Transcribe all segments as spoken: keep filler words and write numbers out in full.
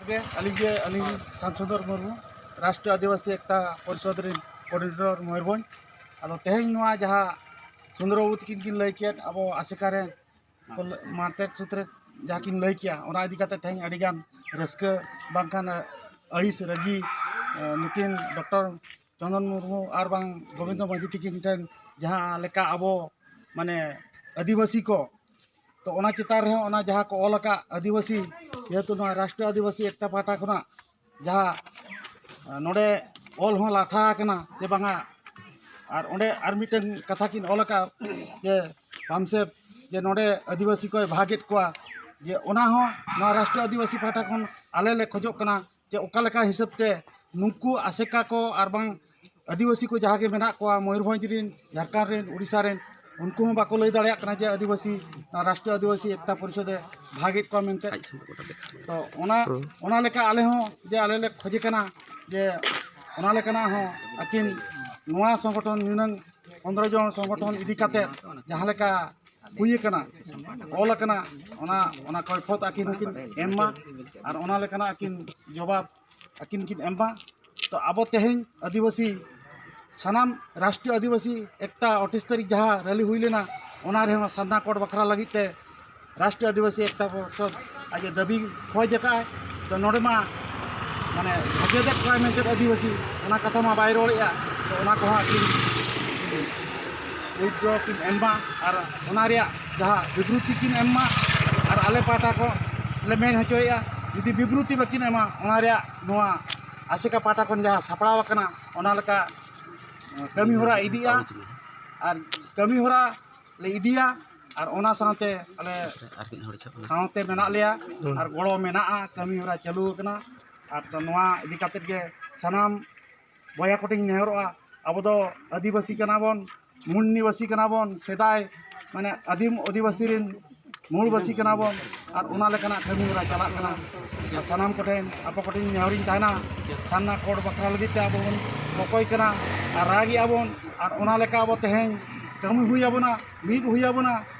ᱜᱮ ᱟᱹᱞᱤᱧ ᱜᱮ ᱟᱹᱞᱤᱧ ᱥᱟᱢᱥᱩᱫᱚᱨ ᱢᱩᱨᱢᱩ, ᱨᱟᱥᱴᱨᱤᱭᱚ ᱟᱹᱫᱤᱵᱟᱹᱥᱤ ᱮᱠᱛᱟ ᱯᱚᱨᱤᱥᱚᱫᱽ ᱨᱮᱱ ᱠᱳᱚᱨᱰᱤᱱᱮᱴᱚᱨ ᱢᱚᱭᱩᱨᱵᱷᱚᱸᱡᱽ᱾ ᱟᱫᱚ ᱛᱮᱦᱮᱧ ᱱᱚᱣᱟ ᱡᱟᱦᱟᱸ ᱥᱩᱱᱫᱚᱨ ᱵᱟᱹᱵᱩ ᱛᱟᱹᱠᱤᱱ ᱠᱤᱱ ᱞᱟᱹᱭ ᱠᱮᱫ, ᱟᱵᱚ ᱟᱥᱮᱠᱟ ᱨᱮᱱ ᱢᱟᱨᱛᱮᱫ ᱥᱩᱛᱨᱮᱫ ᱡᱟᱦᱟᱸ ᱠᱤᱱ ᱞᱟᱹᱭ ᱠᱮᱜᱼᱟ, ᱚᱱᱟ ᱤᱫᱤ ᱠᱟᱛᱮ ᱛᱮᱦᱮᱧ ᱟᱹᱰᱤᱜᱟᱱ ᱨᱟᱹᱥᱠᱟᱹ ᱵᱟᱝᱠᱷᱟᱱ ᱟᱹᱲᱤᱥ ᱨᱟᱹᱜᱤ, ᱮ, ᱱᱩᱠᱤᱱ ᱰᱚᱠᱴᱚᱨ ᱪᱚᱱᱫᱚᱱ ᱢᱩᱨᱢᱩ ᱟᱨ ᱵᱟᱝ ᱜᱳᱵᱤᱱᱫᱚ ᱢᱟᱹᱡᱷᱤ ᱛᱟᱹᱠᱤᱱ ᱴᱷᱮᱱ ᱡᱟᱦᱟᱸ ᱞᱮᱠᱟ ᱟᱵᱚ ᱢᱟᱱᱮ ᱟᱹᱫᱤᱵᱟᱹᱥᱤ ᱠᱚ, ᱛᱚ ᱚᱱᱟ ᱪᱮᱛᱟᱱ ᱨᱮᱦᱚᱸ ᱚᱱᱟ ᱡᱟᱦᱟᱸ ᱠᱚ ᱚᱞ ᱟᱠᱟᱫ ᱟᱹᱫᱤᱵᱟᱹᱥᱤ, ᱡᱮᱦᱮᱛᱩ ᱱᱚᱣᱟ ᱨᱟᱥᱴᱨᱤᱭᱚ ᱟᱹᱫᱤᱵᱟᱹᱥᱤ ᱮᱠᱛᱟ ᱯᱟᱦᱴᱟ ᱠᱷᱚᱱᱟᱜ ᱡᱟᱦᱟᱸ, ᱮ, ᱱᱚᱰᱮ ᱚᱞ ᱦᱚᱸ ᱞᱟᱴᱷᱟ ᱟᱠᱟᱱᱟ ᱡᱮ ᱵᱟᱝᱟ, ᱟᱨ ᱚᱸᱰᱮ ᱟᱨ ᱢᱤᱫᱴᱮᱱ ᱠᱟᱛᱷᱟ ᱠᱤᱱ ᱚᱞ ᱟᱠᱟᱫ ᱡᱮ ᱵᱟᱢᱥᱮᱵ ᱡᱮ ᱱᱚᱰᱮ ᱟᱹᱫᱤᱵᱟᱹᱥᱤ ᱠᱚᱭ ᱵᱷᱟᱜᱮᱫ ᱠᱚᱣᱟ, ᱡᱮ ᱚᱱᱟ ᱦᱚᱸ ᱱᱚᱣᱟ ᱨᱟᱥᱴᱨᱤᱭᱚ ᱟᱹᱫᱤᱵᱟᱹᱥᱤ ᱯᱟᱦᱴᱟ ᱠᱷᱚᱱ ᱟᱞᱮ ᱞᱮ ᱠᱷᱚᱡᱚᱜ ᱠᱟᱱᱟ ᱡᱮ ᱚᱠᱟ ᱞᱮᱠᱟ ᱦᱤᱥᱟᱹᱵ ᱛᱮ ᱱᱩᱠᱩ ᱟᱥᱮᱠᱟ ᱠᱚ ᱟᱨ ᱵᱟᱝ ᱟᱹᱫᱤᱵᱟᱹᱥᱤ ᱠᱚ ᱡᱟᱦᱟᱸ ᱜᱮ ᱢᱮᱱᱟᱜ ᱠᱚᱣᱟ, ᱢᱚᱭᱩᱨᱵᱷᱚᱸᱡᱽ ᱨᱮᱱ, ᱡᱷᱟᱲᱠᱷᱚᱸᱰ ᱨᱮᱱ, ᱩᱲᱤᱥᱥᱟ ᱨᱮᱱ, ᱩᱱᱠᱩ ᱦᱚᱸ ᱵᱟᱠᱚ ᱞᱟᱹᱭ ᱫᱟᱲᱮᱭᱟᱜ ᱠᱟᱱᱟ ᱡᱮ ᱟᱹᱫᱤᱵᱟᱹᱥᱤ, ᱨᱟᱥᱴᱨᱤᱭᱚ ᱟᱹᱫᱤᱵᱟᱹᱥᱤ ᱮᱠᱛᱟ ᱯᱚᱨᱤᱥᱚᱫᱮ ᱵᱷᱟᱜᱮᱫ ᱠᱚᱣᱟ ᱢᱮᱱᱛᱮ᱾ ᱛᱚ ᱚᱱᱟ, ᱚᱱᱟ ᱞᱮᱠᱟ ᱟᱞᱮ ᱦᱚᱸ ᱡᱮ ᱟᱞᱮ ᱞᱮ ᱠᱷᱚᱡᱮ ᱠᱟᱱᱟ ᱡᱮ ᱚᱱᱟ ᱞᱮᱠᱟᱱᱟᱜ ᱦᱚᱸ ᱟᱹᱠᱤᱱ ᱱᱚᱣᱟ ᱥᱚᱝᱜᱚᱴᱷᱚᱱ ᱱᱤᱱᱟᱹᱝ ᱯᱚᱱᱫᱽᱨᱚ ᱡᱚᱱ ᱥᱚᱝᱜᱚᱴᱷᱚᱱ ᱤᱫᱤ ᱠᱟᱛᱮ ᱡᱟᱦᱟᱸ ᱞᱮᱠᱟ ᱦᱩᱭ ᱟᱠᱟᱱᱟ, ᱚᱞ ᱟᱠᱟᱱᱟ, ᱚᱱᱟ, ᱚᱱᱟ ᱠᱚᱭᱯᱷᱚᱛ ᱟᱹᱠᱤᱱ ᱦᱚᱸᱠᱤᱱ ᱮᱢ ᱢᱟ ᱟᱨ ᱚᱱᱟ ᱞᱮᱠᱟᱱᱟᱜ ᱟᱹᱠᱤᱱ ᱡᱚᱵᱟᱵ ᱟᱹᱠᱤᱱ ᱠᱤᱱ ᱮᱢ ᱢᱟ᱾ ᱛᱚ ᱟᱵᱚ ᱛᱮᱦᱮᱧ ᱟᱹᱫᱤᱵᱟᱹᱥᱤ ᱥᱟᱱᱟᱢ ᱨᱟᱥᱴᱨᱤᱭᱚ ᱟᱹᱫᱤᱵᱟᱹᱥᱤ ᱮᱠᱛᱟ ᱟᱴᱷᱟᱥ ᱛᱟᱹᱨᱤᱠᱷ ᱡᱟᱦᱟᱸ ᱨᱮᱞᱤ ᱦᱩᱭ ᱞᱮᱱᱟ, ᱚᱱᱟ ᱨᱮᱦᱚᱸ ᱥᱟᱨᱱᱟ ᱠᱳᱰ ᱵᱟᱠᱷᱨᱟ ᱞᱟᱹᱜᱤᱫ ᱛᱮ ᱨᱟᱥᱴᱨᱤᱭᱚ ᱟᱹᱫᱤᱵᱟᱹᱥᱤ ᱮᱠᱛᱟ ᱯᱚᱨᱤᱥᱚᱫᱽ ᱟᱡ ᱮ ᱫᱟᱹᱵᱤ ᱠᱷᱚᱡᱽ ᱟᱠᱟᱫᱼᱟᱭ᱾ ᱛᱚ ᱱᱚᱰᱮ ᱢᱟ ᱢᱟᱱᱮ ᱵᱷᱟᱜᱮ ᱫᱮᱡ ᱠᱚᱣᱟᱭ ᱢᱮᱱᱛᱮ ᱟᱹᱫᱤᱵᱟᱹᱥᱤ ᱚᱱᱟ ᱠᱟᱛᱷᱟ ᱢᱟ ᱵᱟᱭ ᱨᱚᱲᱮᱫᱼᱟ᱾ ᱛᱚ ᱚᱱᱟ ᱠᱚᱦᱚᱸ ᱟᱹᱠᱤᱱ ᱩᱭᱤᱛᱷᱰᱨᱚ ᱠᱤᱱ ᱮᱢ ᱢᱟ ᱟᱨ ᱚᱱᱟ ᱨᱮᱭᱟᱜ ᱡᱟᱦᱟᱸ ᱵᱤᱵᱨᱩᱛᱤ ᱠᱤᱱ ᱮᱢ ᱢᱟ ᱟᱨ ᱟᱞᱮ ᱯᱟᱦᱴᱟ ᱠᱷᱚᱱ ᱞᱮ ᱢᱮᱱ ᱦᱚᱪᱚᱭᱮᱫᱼᱟ, ᱡᱩᱫᱤ ᱵᱤᱵᱨᱩᱛᱤ ᱵᱟᱹᱠᱤᱱ ᱮᱢᱟ, ᱚᱱᱟ ᱨᱮᱭᱟᱜ ᱱᱚᱣᱟ ᱟᱥᱮᱠᱟ ᱯᱟᱦᱴᱟ ᱠᱷᱚᱱ ᱡᱟᱦᱟᱸ ᱥᱟᱯᱲᱟᱣ ᱟᱠᱟᱱᱟ ᱚᱱᱟ ᱞᱮᱠᱟ ᱠᱟᱹᱢᱤ ᱦᱚᱨᱟ ᱤᱫᱤᱜᱼᱟ ᱟᱨ ᱠᱟᱹᱢᱤ ᱦᱚᱨᱟ ᱞᱮ ᱤᱫᱤᱭᱟ᱾ ᱟᱨ ᱚᱱᱟ ᱥᱟᱶᱛᱮ ᱟᱞᱮ ᱟᱨ ᱢᱤᱫ ᱦᱚᱲ ᱪᱷᱟᱯ ᱥᱟᱶᱛᱮ ᱢᱮᱱᱟᱜ ᱞᱮᱭᱟ ᱟᱨ ᱜᱚᱲᱚ ᱢᱮᱱᱟᱜᱼᱟ, ᱠᱟᱹᱢᱤ ᱦᱚᱨᱟ ᱪᱟᱹᱞᱩ ᱟᱠᱟᱱᱟ᱾ ᱟᱨ ᱛᱚ ᱱᱚᱣᱟ ᱤᱫᱤ ᱠᱟᱛᱮᱫ ᱜᱮ ᱥᱟᱱᱟᱢ ᱵᱚᱭᱦᱟ ᱠᱚᱴᱷᱮᱱ ᱱᱮᱦᱚᱨᱚᱜᱼᱟ, ᱟᱵᱚ ᱫᱚ ᱟᱹᱫᱤᱵᱟᱹᱥᱤ ᱠᱟᱱᱟ ᱵᱚᱱ, ᱢᱩᱞ ᱱᱤᱵᱟᱹᱥᱤ ᱠᱟᱱᱟ ᱵᱚᱱ, ᱥᱮᱫᱟᱭ ᱢᱟᱱᱮ ᱟᱹᱫᱤᱢ ᱟᱹᱫᱤᱵᱟᱹᱥᱤ ᱨᱮᱱ ᱢᱩᱞᱵᱟᱹᱥᱤ ᱠᱟᱱᱟ ᱵᱚᱱ ᱟᱨ ᱚᱱᱟ ᱞᱮᱠᱟᱱᱟᱜ ᱠᱟᱹᱢᱤ ᱦᱚᱨᱟ ᱪᱟᱞᱟᱜ ᱠᱟᱱᱟ᱾ ᱟᱨ ᱥᱟᱱᱟᱢ ᱠᱚᱴᱷᱮᱱ, ᱟᱯᱮ ᱠᱚᱴᱷᱮᱱ ᱱᱮᱦᱚᱨᱤᱧ ᱛᱟᱦᱮᱱᱟ, ᱥᱟᱨᱱᱟ ᱠᱳᱰ ᱵᱟᱠᱷᱨᱟ ᱞᱟᱹᱜᱤᱫ ᱛᱮ ᱟᱵᱚ ᱵᱚᱱ ᱠᱚᱠᱚᱭ ᱠᱟᱱᱟ ᱟᱨ ᱨᱟᱜᱮᱜᱼᱟ ᱵᱚᱱ᱾ ᱟᱨ ᱚᱱᱟ ᱞᱮᱠᱟ ᱟᱵᱚ ᱛᱮᱦᱮᱧ ᱠᱟᱹᱢᱤ ᱦᱩᱭ ᱟᱵᱚᱱᱟ, ᱢᱤᱫ ᱦᱩᱭ ᱟᱵᱚᱱᱟ᱾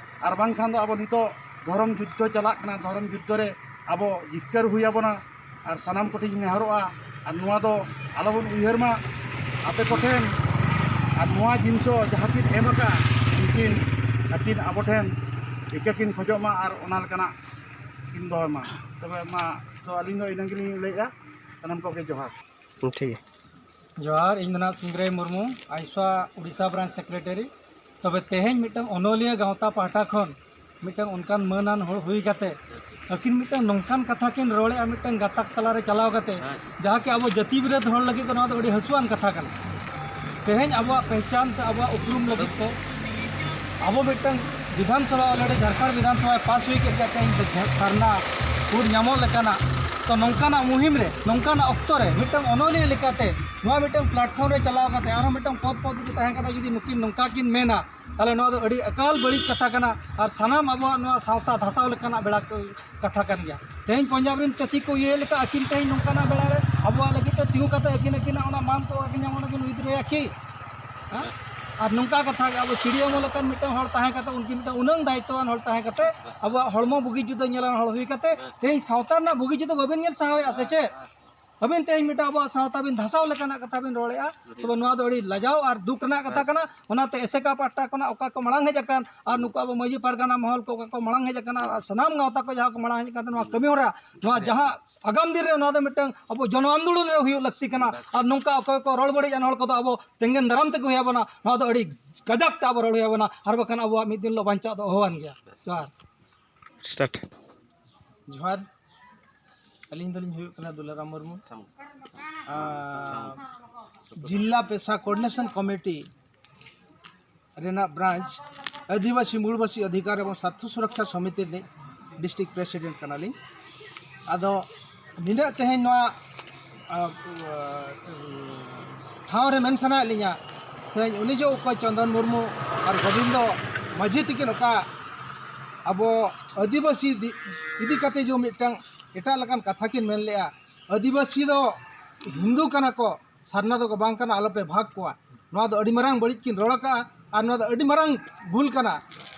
ᱟᱨ ᱵᱟᱝᱠᱷᱟᱱ ᱫᱚ ᱟᱵᱚ ᱱᱤᱛᱚᱜ ᱫᱷᱚᱨᱚᱢ ᱡᱩᱫᱽᱫᱷᱚ ᱪᱟᱞᱟᱜ ᱠᱟᱱᱟ, ᱫᱷᱚᱨᱚᱢ ᱡᱩᱫᱽᱫᱷᱚ ᱨᱮ ᱟᱵᱚ ᱡᱤᱛᱠᱟᱹᱨ ᱦᱩᱭ ᱟᱵᱚᱱᱟ᱾ ᱟᱨ ᱥᱟᱱᱟᱢ ᱠᱚᱴᱷᱮᱱ ᱤᱧ ᱱᱮᱦᱚᱨᱚᱜᱼᱟ, ᱟᱨ ᱱᱚᱣᱟ ᱫᱚ ᱟᱞᱚᱵᱚᱱ ᱩᱭᱦᱟᱹᱨ ᱢᱟ ᱟᱯᱮ ᱠᱚᱴᱷᱮᱱ᱾ ᱟᱨ ᱱᱚᱣᱟ ᱡᱤᱱᱤᱥ ᱫᱚ ᱡᱟᱦᱟᱸ ᱠᱤᱱ ᱮᱢ ᱟᱠᱟᱫ, ᱩᱱᱠᱤᱱ ᱟᱹᱠᱤᱱ ᱟᱵᱚ ᱴᱷᱮᱱ ᱤᱠᱟᱹ ᱠᱤᱱ ᱠᱷᱚᱡᱚᱜ ᱢᱟ ᱟᱨ ᱚᱱᱟ ᱞᱮᱠᱟᱱᱟᱜ ᱠᱤᱱ ᱫᱚᱦᱚᱭ ᱢᱟ᱾ ᱛᱚᱵᱮ ᱢᱟ, ᱛᱚ ᱟᱹᱞᱤᱧ ᱫᱚ ᱤᱱᱟᱹ ᱜᱮᱞᱤᱧ ᱞᱟᱹᱭᱮᱫᱼᱟ᱾ ᱥᱟᱱᱟᱢ ᱠᱚᱜᱮ ᱡᱚᱦᱟᱨ᱾ ᱴᱷᱤᱠ ᱜᱮᱭᱟ᱾ ᱡᱚᱦᱟᱨ, ᱤᱧ ᱫᱚ ᱱᱟᱜ ᱥᱤᱝᱨᱟᱹᱭ ᱢᱩᱨᱢᱩ, ᱟᱭᱥᱟ ᱩᱰᱤᱥᱟ ᱵᱨᱟᱧᱪ ᱥᱮᱠᱨᱮᱴᱟᱨᱤ᱾ ᱛᱚᱵᱮ ᱛᱮᱦᱮᱧ ᱢᱤᱫᱴᱟᱝ ᱚᱱᱚᱞᱤᱭᱟᱹ ᱜᱟᱶᱛᱟ ᱯᱟᱦᱴᱟ ᱠᱷᱚᱱ ᱢᱤᱫᱴᱟᱝ ᱚᱱᱠᱟᱱ ᱢᱟᱹᱱᱟᱱ ᱦᱚᱲ ᱦᱩᱭ ᱠᱟᱛᱮ ᱟᱹᱠᱤᱱ ᱢᱤᱫᱴᱟᱝ ᱱᱚᱝᱠᱟᱱ ᱠᱟᱛᱷᱟ ᱠᱤᱱ ᱨᱚᱲᱮᱫᱼᱟ, ᱢᱤᱫᱴᱟᱝ ᱜᱟᱛᱟᱠ ᱛᱟᱞᱟᱨᱮ ᱪᱟᱞᱟᱣ ᱠᱟᱛᱮ, ᱡᱟᱦᱟᱸ ᱠᱤ ᱟᱵᱚ ᱡᱟᱹᱛᱤ ᱵᱤᱨᱳᱫᱷ ᱦᱚᱲ ᱞᱟᱹᱜᱤᱫ ᱫᱚ ᱱᱚᱣᱟ ᱫᱚ ᱟᱹᱰᱤ ᱦᱟᱹᱥᱩᱣᱟᱱ ᱠᱟᱛᱷᱟ ᱠᱟᱱᱟ᱾ ᱛᱮᱦᱮᱧ ᱟᱵᱚᱣᱟᱜ ᱯᱮᱦᱪᱟᱱ ᱥᱮ ᱟᱵᱚᱣᱟᱜ ᱩᱯᱨᱩᱢ ᱞᱟᱹᱜᱤᱫ ᱛᱮ ᱟᱵᱚ ᱢᱤᱫᱴᱟᱝ ᱵᱤᱫᱷᱟᱱ ᱥᱚᱵᱷᱟ already ᱡᱷᱟᱲᱠᱷᱚᱸᱰ ᱵᱤᱫᱷᱟᱱ ᱥᱚᱵᱷᱟᱭ ᱯᱟᱥ ᱦᱩᱭ ᱠᱮᱫ ᱜᱮᱭᱟ, ᱛᱮᱦᱮᱧ ᱫᱚ ᱡᱷᱟ-, ᱥᱟᱨᱱᱟ ᱠᱳᱰ ᱧᱟᱢᱚᱜ ᱞᱮᱠᱟᱱᱟᱜ᱾ ᱛᱚ ᱱᱚᱝᱠᱟᱱᱟᱜ ᱢᱩᱦᱤᱢ ᱨᱮ, ᱱᱚᱝᱠᱟᱱᱟᱜ ᱚᱠᱛᱚ ᱨᱮ ᱢᱤᱫᱴᱟᱝ ᱚᱱᱚᱞᱤᱭᱟᱹ ᱞᱮᱠᱟᱛᱮ ᱱᱚᱣᱟ ᱢᱤᱫᱴᱟᱝ platform ᱨᱮ ᱪᱟᱞᱟᱣ ᱠᱟᱛᱮ ᱟᱨᱦᱚᱸ ᱢᱤᱫᱴᱟᱝ ᱯᱚᱫ ᱯᱚᱫᱽ ᱡᱩᱫᱤ ᱛᱟᱦᱮᱸ ᱠᱟᱛᱮ ᱡᱩᱫᱤ ᱱᱩᱠᱤᱱ ᱱᱚᱝᱠᱟ ᱠᱤᱱ ᱢᱮᱱᱟ, ᱛᱟᱦᱚᱞᱮ ᱱᱚᱣᱟ ᱫᱚ ᱟᱹᱰᱤ ᱮᱠᱟᱞ ᱵᱟᱹᱲᱤᱡ ᱠᱟᱛᱷᱟ ᱠᱟᱱᱟ᱾ ᱟᱨ ᱥᱟᱱᱟᱢ ᱟᱵᱚᱣᱟᱜ ᱱᱚᱣᱟ ᱥᱟᱶᱛᱟ ᱫᱷᱟᱥᱟᱣ ᱞᱮᱠᱟᱱᱟᱜ ᱵᱮᱲᱟ ᱠᱚ, ᱠᱟᱛᱷᱟ ᱠᱟᱱ ᱜᱮᱭᱟ᱾ ᱛᱮᱦᱮᱧ ᱯᱚᱧᱡᱟᱵᱽ ᱨᱮᱱ ᱪᱟᱹᱥᱤ ᱠᱚ ᱤᱭᱟᱹ ᱞᱮᱠᱟ ᱟᱹᱠᱤᱱ ᱛᱮᱦᱮᱧ ᱱᱚᱝᱠᱟᱱᱟᱜ ᱵᱮᱲᱟ ᱨᱮ ᱟᱵᱚᱣᱟᱜ ᱞᱟᱹᱜᱤᱫ ᱛᱮ ᱛᱤᱸᱜᱩ ᱠᱟᱛᱮ ᱟᱹᱠᱤᱱ ᱟᱹᱠᱤᱱᱟᱜ ᱚᱱᱟ ᱢᱟᱱ ᱠᱚ ᱟᱹᱠᱤᱱ ᱧᱟᱢ ᱚᱱᱟ ᱠᱤᱱ withdraw ᱭᱟ ᱠᱤ? ᱦᱮᱸ? ᱟᱨ ᱱᱚᱝᱠᱟ ᱠᱟᱛᱷᱟ ᱜᱮ ᱟᱵᱚ CDMO ᱞᱮᱠᱟᱱ ᱢᱤᱫᱴᱟᱝ ᱦᱚᱲ ᱛᱟᱦᱮᱸ ᱠᱟᱛᱮ ᱩᱱᱠᱤᱱ ᱢᱤᱫᱴᱟᱝ ᱩᱱᱟᱹᱝ ᱫᱟᱭᱤᱛᱛᱚᱣᱟᱱ ᱦᱚᱲ ᱛᱟᱦᱮᱸ ᱠᱟᱛᱮ ᱟᱵᱚᱣᱟᱜ ᱦᱚᱲᱢᱚ ᱵᱩᱜᱤ ᱡᱩᱫᱟᱹ ᱧᱮᱞᱟᱱ ᱦᱚᱲ ᱦᱩᱭ ᱠᱟᱛᱮ ᱛᱮᱦᱮᱧ ᱥᱟᱶᱛᱟ ᱨᱮᱱᱟᱜ ᱵᱩᱜᱤ ᱡᱩᱫᱟᱹ ᱵᱟᱵᱮᱱ ᱧᱮᱞ ᱥᱟᱦᱟᱣᱮᱫᱼᱟ ᱥᱮ ᱪᱮᱫ? ᱟᱹᱵᱤᱱ ᱛᱮᱦᱮᱧ ᱢᱤᱫᱴᱟᱝ ᱟᱵᱚᱣᱟᱜ ᱥᱟᱶᱛᱟ ᱵᱤᱱ ᱫᱷᱟᱥᱟᱣ ᱞᱮᱠᱟᱱᱟᱜ ᱠᱟᱛᱷᱟ ᱵᱤᱱ ᱨᱚᱲᱮᱫᱼᱟ, ᱛᱚᱵᱮ ᱱᱚᱣᱟ ᱫᱚ ᱟᱹᱰᱤ ᱞᱟᱡᱟᱣ ᱟᱨ ᱫᱩᱠ ᱨᱮᱱᱟᱜ ᱠᱟᱛᱷᱟ ᱠᱟᱱᱟ᱾ ᱚᱱᱟᱛᱮ ᱮᱥᱮᱠᱟ ᱯᱟᱦᱴᱟ ᱠᱷᱚᱱᱟᱜ ᱚᱠᱟ ᱠᱚ ᱢᱟᱲᱟᱝ ᱦᱮᱡ ᱟᱠᱟᱱ ᱟᱨ ᱱᱩᱠᱩ ᱟᱵᱚ ᱢᱟᱹᱡᱷᱤ ᱯᱟᱨᱜᱟᱱᱟ ᱢᱚᱦᱚᱞ ᱠᱚ ᱚᱠᱟ ᱠᱚ ᱢᱟᱲᱟᱝ ᱦᱮᱡ ᱟᱠᱟᱱ ᱟᱨ ᱥᱟᱱᱟᱢ ᱜᱟᱶᱛᱟ ᱠᱚ ᱡᱟᱦᱟᱸ ᱠᱚ ᱢᱟᱲᱟᱝ ᱦᱮᱡ ᱟᱠᱟᱱ, ᱱᱚᱣᱟ ᱠᱟᱹᱢᱤ ᱦᱚᱨᱟ, ᱱᱚᱣᱟ ᱡᱟᱦᱟᱸ ᱟᱜᱟᱢ ᱫᱤᱱ ᱨᱮ ᱱᱚᱣᱟ ᱫᱚ ᱢᱤᱫᱴᱟᱝ ᱟᱵᱚ ᱡᱚᱱᱚ ᱟᱱᱫᱳᱞᱚᱱ ᱨᱮ ᱦᱩᱭᱩᱜ ᱞᱟᱹᱠᱛᱤ ᱠᱟᱱᱟ᱾ ᱟᱨ ᱱᱚᱝᱠᱟ ᱚᱠᱚᱭ ᱠᱚ ᱨᱚᱲ ᱵᱟᱹᱲᱤᱡ ᱟᱱ ᱦᱚᱲ ᱠᱚᱫᱚ ᱟᱵᱚ ᱛᱮᱸᱜᱮᱱ ᱫᱟᱨᱟᱢ ᱛᱮᱜᱮ ᱦᱩᱭ ᱟᱵᱚᱱᱟ᱾ ᱱᱚᱣᱟ ᱫᱚ ᱟᱹᱰᱤ ᱠᱟᱡᱟᱠ ᱛᱮ ᱟᱵᱚ ᱨᱚᱲ ᱦᱩᱭ ᱟᱵᱚᱱᱟ, ᱟᱨ ᱵᱟᱠᱷᱟᱱ ᱟᱵᱚᱣᱟᱜ ᱢᱤᱫ ᱫᱤᱱ ᱦᱤᱞᱳᱜ ᱵᱟᱧᱪᱟᱣ ᱫᱚ ᱚᱦᱚᱣᱟᱱ ᱜᱮᱭᱟ᱾ ᱡᱚᱦᱟᱨ᱾ ᱥᱴᱟᱨᱴ᱾ ᱡᱚᱦᱟᱨ, ᱟᱹᱞᱤᱧ ᱫᱚᱞᱤᱧ ᱦᱩᱭᱩᱜ ᱠᱟᱱᱟ ᱫᱩᱞᱟᱨᱟᱢ ᱢᱩᱨᱢᱩ, ᱟᱨ ᱡᱤᱞᱟ ᱯᱮᱥᱟ ᱠᱳᱚᱨᱰᱤᱱᱮᱥᱚᱱ ᱠᱚᱢᱤᱴᱤ ᱨᱮᱱᱟᱜ ᱵᱨᱟᱧᱪ ᱟᱹᱫᱤᱵᱟᱹᱥᱤ ᱢᱩᱲᱵᱟᱹᱥᱤ ᱚᱫᱷᱤᱠᱟᱨ ᱮᱵᱚᱝ ᱥᱟᱨᱛᱷᱚ ᱥᱩᱨᱚᱠᱷᱟ ᱥᱚᱢᱤᱛᱤ ᱨᱤᱱᱤᱡ ᱰᱤᱥᱴᱨᱤᱠᱴ ᱯᱨᱮᱥᱤᱰᱮᱱᱴ ᱠᱟᱱᱟᱞᱤᱧ᱾ ᱟᱫᱚ ᱱᱤᱱᱟᱹᱜ ᱛᱮᱦᱮᱧ ᱱᱚᱣᱟ, ᱟ, ᱴᱷᱟᱶ ᱨᱮ ᱢᱮᱱ ᱥᱟᱱᱟᱭᱮᱫ ᱞᱤᱧᱟ, ᱛᱮᱦᱮᱧ ᱩᱱᱤ ᱡᱮ ᱚᱠᱚᱭ ᱪᱚᱱᱫᱚᱱ ᱢᱩᱨᱢᱩ ᱟᱨ ᱜᱳᱵᱤᱱᱫᱚ ᱢᱟᱹᱡᱷᱤ ᱛᱤᱠᱤᱱ ᱚᱠᱟ ᱟᱵᱚ ᱟᱹᱫᱤᱵᱟᱹᱥᱤ ᱤᱫᱤ, ᱤᱫᱤ ᱠᱟᱛᱮ ᱡᱮ ᱢᱤᱫᱴᱟᱝ ᱮᱴᱟᱜ ᱞᱮᱠᱟᱱ ᱠᱟᱛᱷᱟ ᱠᱤᱱ ᱢᱮᱱ ᱞᱮᱜᱼᱟ, ᱟᱹᱫᱤᱵᱟᱹᱥᱤ ᱫᱚ ᱦᱤᱱᱫᱩ ᱠᱟᱱᱟ ᱠᱚ, ᱥᱟᱨᱱᱟ ᱫᱚᱠᱚ ᱵᱟᱝ ᱠᱟᱱᱟ, ᱟᱞᱚᱯᱮ ᱵᱷᱟᱜᱽ ᱠᱚᱣᱟ᱾ ᱱᱚᱣᱟ ᱫᱚ ᱟᱹᱰᱤ ᱢᱟᱨᱟᱝ ᱵᱟᱹᱲᱤᱡ ᱠᱤᱱ ᱨᱚᱲ ᱟᱠᱟᱜᱼᱟ ᱟᱨ ᱱᱚᱣᱟ ᱫᱚ ᱟᱹᱰᱤ ᱢᱟᱨᱟᱝ ᱵᱷᱩᱞ ᱠᱟᱱᱟ᱾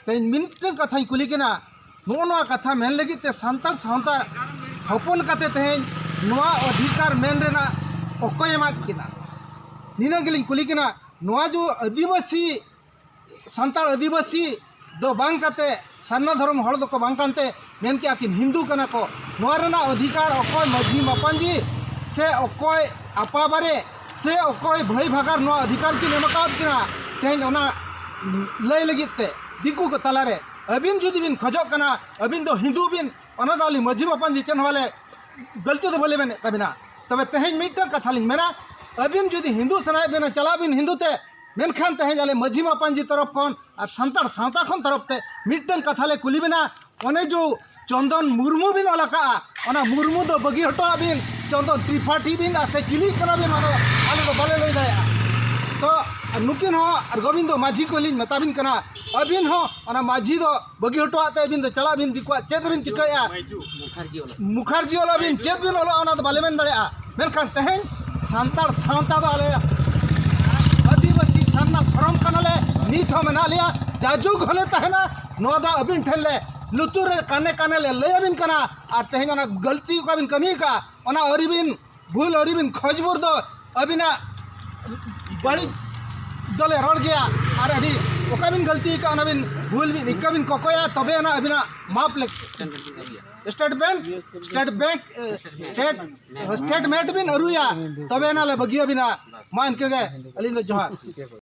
ᱛᱮᱦᱮᱧ ᱢᱤᱫᱴᱟᱝ ᱠᱟᱛᱷᱟᱧ ᱠᱩᱞᱤ ᱠᱤᱱᱟ, ᱱᱚᱜᱼᱚ ᱱᱚᱣᱟ ᱠᱟᱛᱷᱟ ᱢᱮᱱ ᱞᱟᱹᱜᱤᱫ ᱛᱮ ᱥᱟᱱᱛᱟᱲ ᱥᱟᱶᱛᱟ ᱦᱚᱯᱚᱱ ᱠᱟᱛᱮ ᱛᱮᱦᱮᱧ ᱱᱚᱣᱟ ᱚᱫᱷᱤᱠᱟᱨ ᱢᱮᱱ ᱨᱮᱱᱟᱜ ᱚᱠᱚᱭ ᱮᱢᱟᱫ ᱠᱤᱱᱟ? ᱱᱤᱱᱟᱹᱜ ᱜᱮᱞᱤᱧ ᱠᱩᱞᱤ ᱠᱤᱱᱟ᱾ ᱱᱚᱣᱟ ᱡᱮ ᱟᱹᱫᱤᱵᱟᱹᱥᱤ, ᱥᱟᱱᱛᱟᱲ ᱟᱹᱫᱤᱵᱟᱹᱥᱤ ᱫᱚ ᱵᱟᱝ ᱠᱟᱛᱮ, ᱥᱟᱨᱱᱟ ᱫᱷᱚᱨᱚᱢ ᱦᱚᱲ ᱫᱚᱠᱚ ᱵᱟᱝ ᱠᱟᱱᱛᱮ ᱢᱮᱱ ᱠᱮᱜᱼᱟ ᱠᱤᱱ ᱦᱤᱱᱫᱩ ᱠᱟᱱᱟ ᱠᱚ᱾ ᱱᱚᱣᱟ ᱨᱮᱱᱟᱜ ᱚᱫᱷᱤᱠᱟᱨ ᱚᱠᱚᱭ ᱢᱟᱹᱡᱷᱤ ᱢᱟᱯᱟᱧᱡᱤ ᱥᱮ ᱚᱠᱚᱭ ᱟᱯᱟᱵᱟᱨᱮ ᱥᱮ ᱚᱠᱚᱭ ᱵᱷᱟᱹᱭ ᱵᱷᱟᱜᱟᱨ ᱱᱚᱣᱟ ᱚᱫᱷᱤᱠᱟᱨ ᱠᱤᱱ ᱮᱢ ᱟᱠᱟᱣᱟᱫ ᱠᱤᱱᱟ? ᱛᱮᱦᱮᱧ ᱚᱱᱟ ᱞᱟᱹᱭ ᱞᱟᱹᱜᱤᱫ ᱛᱮ ᱫᱤᱠᱩ ᱠᱚ ᱛᱟᱞᱟᱨᱮ ᱟᱹᱵᱤᱱ ᱡᱩᱫᱤ ᱵᱤᱱ ᱠᱷᱚᱡᱚᱜ ᱠᱟᱱᱟ, ᱟᱹᱵᱤᱱ ᱫᱚ ᱦᱤᱱᱫᱩ ᱵᱤᱱ, ᱚᱱᱟ ᱫᱚ ᱟᱞᱮ ᱢᱟᱹᱡᱷᱤ ᱢᱟᱯᱟᱧᱡᱤ ᱪᱮᱫ ᱦᱚᱸ ᱵᱟᱞᱮ, ᱜᱟᱹᱞᱛᱤ ᱫᱚ ᱵᱟᱞᱮ ᱢᱮᱱᱮᱫ ᱛᱟᱵᱤᱱᱟ᱾ ᱛᱚᱵᱮ ᱛᱮᱦᱮᱧ ᱢᱤᱫᱴᱟᱝ ᱠᱟᱛᱷᱟ ᱞᱤᱧ ᱢᱮᱱᱟ, ᱟᱹᱵᱤᱱ ᱡᱩᱫᱤ ᱦᱤᱱᱫᱩ ᱥᱟᱱᱟᱭᱮᱫ ᱵᱤᱱᱟ, ᱪᱟᱞᱟᱜ ᱵᱤᱱ ᱦᱤᱱᱫᱩ ᱛᱮ, ᱢᱮᱱᱠᱷᱟᱱ ᱛᱮᱦᱮᱧ ᱟᱞᱮ ᱢᱟᱹᱡᱷᱤ ᱢᱟᱯᱟᱧᱡᱤ ᱛᱚᱨᱚᱯ ᱠᱷᱚᱱ ᱟᱨ ᱥᱟᱱᱛᱟᱲ ᱥᱟᱶᱛᱟ ᱠᱷᱚᱱ ᱛᱚᱨᱚᱯ ᱛᱮ ᱢᱤᱫᱴᱟᱝ ᱠᱟᱛᱷᱟ ᱞᱮ ᱠᱩᱞᱤ ᱵᱤᱱᱟ, ᱚᱱᱮ ᱡᱚ ᱪᱚᱱᱫᱚᱱ ᱢᱩᱨᱢᱩ ᱵᱤᱱ ᱚᱞ ᱟᱠᱟᱜᱼᱟ, ᱚᱱᱟ ᱢᱩᱨᱢᱩ ᱫᱚ ᱵᱟᱹᱜᱤ ᱦᱚᱴᱚᱣᱟᱜ ᱵᱤᱱ, ᱪᱚᱱᱫᱚᱱ ᱛᱨᱤᱯᱟᱴᱷᱤ ᱵᱤᱱ ᱟᱨ ᱥᱮ ᱪᱤᱞᱤ ᱠᱟᱱᱟ ᱵᱤᱱ, ᱚᱱᱟ ᱫᱚ ᱟᱞᱮ ᱫᱚ ᱵᱟᱞᱮ ᱞᱟᱹᱭ ᱫᱟᱲᱮᱭᱟᱜᱼᱟ᱾ ᱛᱚ ᱱᱩᱠᱤᱱ ᱦᱚᱸ ᱟᱨ ᱜᱳᱵᱤᱱᱫᱚ ᱢᱟᱹᱡᱷᱤ ᱠᱚᱞᱤᱧ ᱢᱮᱛᱟ ᱵᱤᱱ ᱠᱟᱱᱟ, ᱟᱹᱵᱤᱱ ᱦᱚᱸ ᱚᱱᱟ ᱢᱟᱹᱡᱷᱤ ᱫᱚ ᱵᱟᱹᱜᱤ ᱦᱚᱴᱚᱣᱟᱜ ᱛᱮ ᱟᱹᱵᱤᱱ ᱫᱚ ᱪᱟᱞᱟᱜ ᱵᱤᱱ ᱫᱤᱠᱩᱣᱟᱜ ᱪᱮᱫ ᱨᱮᱵᱤᱱ ᱪᱤᱠᱟᱹᱭᱟ? ᱢᱩᱠᱷᱟᱨᱡᱤ ᱚᱞᱚᱜ ᱵᱤᱱ, ᱪᱮᱫ ᱵᱤᱱ ᱚᱞᱚᱜᱼᱟ, ᱚᱱᱟ ᱫᱚ ᱵᱟᱞᱮ ᱢᱮᱱ ᱫᱟᱲᱮᱭᱟᱜᱼᱟ᱾ ᱢᱮᱱᱠᱷᱟᱱ ᱛᱮᱦᱮᱧ ᱥᱟᱱᱛᱟᱲ ᱥᱟᱶᱛᱟ ᱫᱚ ᱟᱞᱮ ᱟᱹᱫᱤᱵᱟᱹᱥᱤ ᱥᱟᱨᱱᱟ ᱫᱷᱚᱨᱚᱢ ᱠᱟᱱᱟᱞᱮ, ᱱᱤᱛ ᱦᱚᱸ ᱢᱮᱱᱟᱜ ᱞᱮᱭᱟ, ᱡᱟᱡᱩᱜᱽ ᱦᱚᱸᱞᱮ ᱛᱟᱦᱮᱱᱟ᱾ ᱱᱚᱣᱟ ᱫᱚ ᱟᱹᱵᱤᱱ ᱴᱷᱮᱱ ᱞᱮ ᱞᱩᱛᱩᱨ ᱨᱮ ᱠᱟᱱᱮ ᱠᱟᱱᱮ ᱞᱮ ᱞᱟᱹᱭ ᱟᱹᱵᱤᱱ ᱠᱟᱱᱟ᱾ ᱟᱨ ᱛᱮᱦᱮᱧ ᱚᱱᱟ ᱜᱟᱹᱞᱛᱤ ᱚᱠᱟ ᱵᱤᱱ ᱠᱟᱹᱢᱤ ᱟᱠᱟᱫᱼᱟ, ᱚᱱᱟ ᱟᱹᱨᱤ ᱵᱤᱱ ᱵᱷᱩᱞ ᱟᱹᱨᱤ ᱵᱤᱱ ᱠᱷᱚᱡᱽ ᱵᱷᱳᱨ ᱫᱚ ᱟᱹᱵᱤᱱᱟᱜ ᱵᱟᱹᱲᱤᱡ ᱫᱚᱞᱮ ᱨᱚᱲ ᱜᱮᱭᱟ᱾ ᱟᱨ ᱟᱹᱰᱤ ᱚᱠᱟ ᱵᱤᱱ ᱜᱟᱹᱞᱛᱤ ᱟᱠᱟᱫ, ᱚᱱᱟ ᱵᱤᱱ ᱵᱷᱩᱞ ᱵᱤᱱ ᱤᱠᱟᱹ ᱵᱤᱱ ᱠᱚᱠᱚᱭᱟ, ᱛᱚᱵᱮ ᱟᱱᱟ ᱟᱹᱵᱤᱱᱟᱜ ᱢᱟᱯ ᱞᱮ state bank, state bank, state, state ᱢᱮᱴ ᱵᱤᱱ ᱟᱹᱨᱩᱭᱟ, ᱛᱚᱵᱮ ᱟᱱᱟ ᱞᱮ ᱵᱟᱹᱜᱤᱭᱟᱵᱤᱱᱟ᱾ ᱢᱟ ᱤᱱᱠᱟᱹ ᱜᱮ, ᱟᱹᱞᱤᱧ ᱫᱚ ᱡᱚᱦᱟᱨ᱾